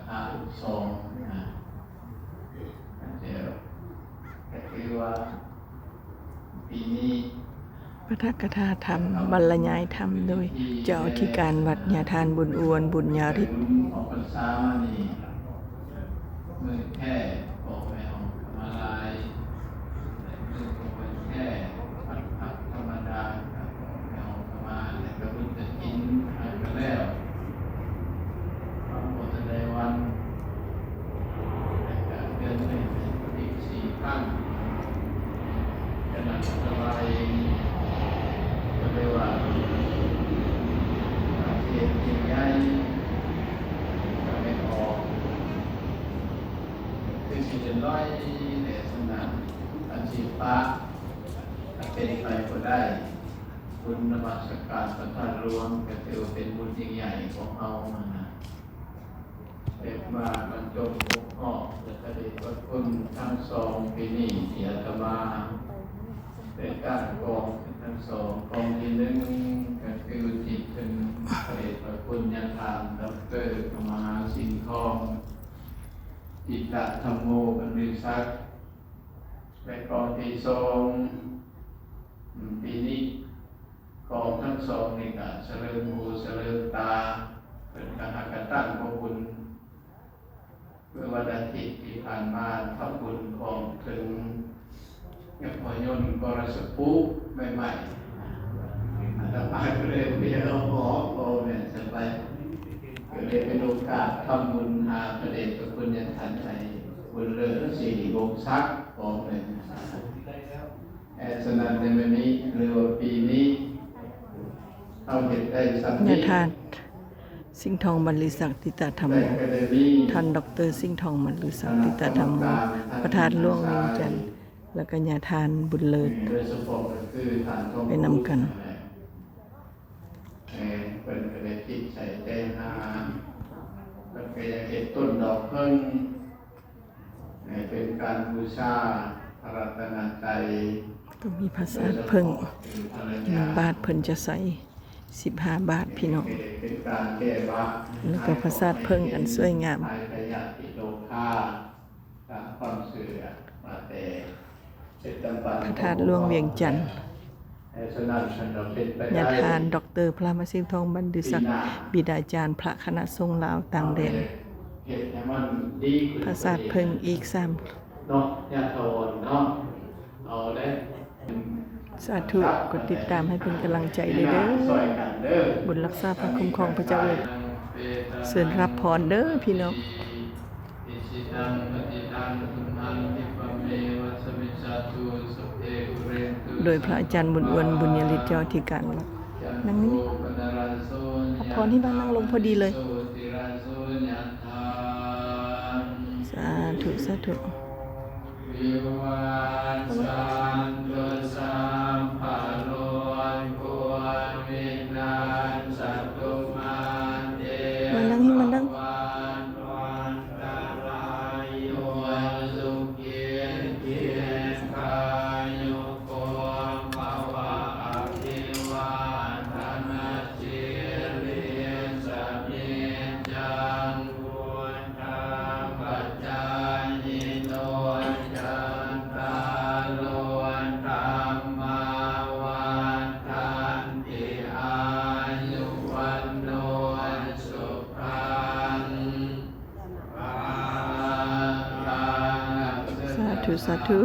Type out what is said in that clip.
ທາອີກສອງນະ ແລ້ວກໍຖືວ່າປີນີ້ ປາຖະກະຖາທຳ ບັນລະຍາຍທຳໂດຍເຈົ້າອະທິການວັດ ຍາທ່ານ ບຸນອວນ ບຸນຍາລິດ ອອກພັນສາມານີ້ ມື້ແທ້ ອອກແມ່ອອກຂະມາລາຍ ແລະ ມື້ຂອງວັນແທ້ ວັນພະທຳມະດາ ອອກແມ່ອອກຂະມາ ແລະ ກະບຸນກະຖິນ ອັນກະແລ້ວ ພະບໍ່ທັນໄດ້ວັນ ແລະກະເດືອນໜຶ່ງເປັນອີກສີ່ຄັ້ງ ຂະນະສະບາຍ ກໍເລີຍວ່າ ເຮັດໃຫຍ່ ກໍແມ່ນອອກ ຄືຊິເປັນຮ້ອຍແດ່ຊັ້ນນະ ອັນຊິປະ ຖ້າເປັນໄປບໍ່ໄດ້ ບຸນນະມັດສະການພະທາດຫຼວງ ກໍຖືວ່າເປັນບຸນຍິ່ງໃຫຍ່ຂອງເຮົາຫັ້ນນະ. ເປັນມາບັນຈົບຄົບຮອບ ແລະ ພະເດດພະຄຸນທັງສອງປີນີ້ ທີ່ອາດຕະມາໄດ້ກ້ານກອງທັງສອງ ກອງທີໜຶ່ງ ກໍຄືອຸທິດເຖິງພະເດດພະຄຸນຍາທ່ານ ດອກເຕີ ທຳມະຫາສິງທອງ ຈິດຕະທຳໂມ ບັນລືສັກ ແລະ ກອງທີສອງ ອືມ ປີນີ້ ກອງທັງສອງນີ້ກະສະເຫຼີມຫູສະເຫຼີມຕາ ເພິ່ນກະຫາກະຕັ້ງພະບຸນ ເມື່ອວັນອາທິດທີ່ຜ່ານມາ ທຳບຸນຂອງເຖິງຍາພໍ່ຍົນກໍລະສະປູໃໝ່ໆ ອາດຕະມາກໍເລີຍບໍ່ຢາກເອົາອອກ ເວົ້າແມ່ນຊັ້ນໄປ ກໍເລີຍເປັນໂອກາດທຳບຸນຫາພະເດດພະຄຸນຍາທ່ານໄທ ບຸນເລີດສິລິວົງສັກ ຂອງເພິ່ນ ເອີ ສະນັ້ນໃນມື້ນີ້ ຫຼືວ່າປີນີ້ ເຮົາເຮັດໄດ້ສ່ຳນີ້ ຍາທ່ານ ສິງທອງ ບັນລືສັກ ຕິຕະທຳໂມ ທ່ານ ດອກເຕີ ສິງທອງ ບັນລືສັກ ຕິຕະທຳໂມ ພະທາດຫຼວງວຽງຈັນ ແລ້ວກໍຍາທ່ານ ບຸນເລີດ ໂດຍສະເພາະກໍຄືທ່ານທອງ ໄປນຳກັນ ເອີ ເພິ່ນກໍໄດ້ຄິດໃສ່ໃຈຫາ ເພິ່ນກໍຢາກເຮັດຕົ້ນດອກເຜິ້ງ ໃຫ້ເປັນການບູຊາພະລັດຕະນະໄຕ ກໍມີຜາສາດເຜິ້ງ ໜຶ່ງບາດເພິ່ນຈະໃສ່ສິບຫ້າບາດ ພີ່ນ້ອງ ເປັນການແກ້ບາບ ແລ້ວກໍຜາສາດເຜິ້ງອັນສວຍງາມ ຫາຍໄປຍາຕິໂລຄາ ຕາມຄວາມເຊື່ອມາແຕ່ ພະທາດຫຼວງວຽງຈັນ ຍາທ່ານ ດອກເຕີ ພະມະສິງທອງ ບັນລືສັກ ບິດາຈານພະຄະນະສົງລາວຕ່າງແດນ ຜາສາດເຜິ້ງອີກສາມ ເນາະ ຍາຖາວອນເນາະ ເອົາເດ້ ສາທຸ ກົດຕິດຕາມໃຫ້ເປັນກຳລັງໃຈເດີ ບຸນຮັກສາພາຄຸ້ມຄອງພະເຈົ້າເອີຍ ເຊີນຮັບພອນເດີພີ່ນ້ອງ. ໂດຍພະອາຈານບຸນອວນ ບຸນຍະລິດ ເຈົ້າອະທິການວັດ ນັ່ງນີ້ ຮັບພອນທີ່ບ້ານ ນັ່ງລົງພໍດີເລີຍ ສາທຸ ສາທຸ. ມານັ່ງນີ້ ມານັ່ງ ສາທຸ ສາທຸ.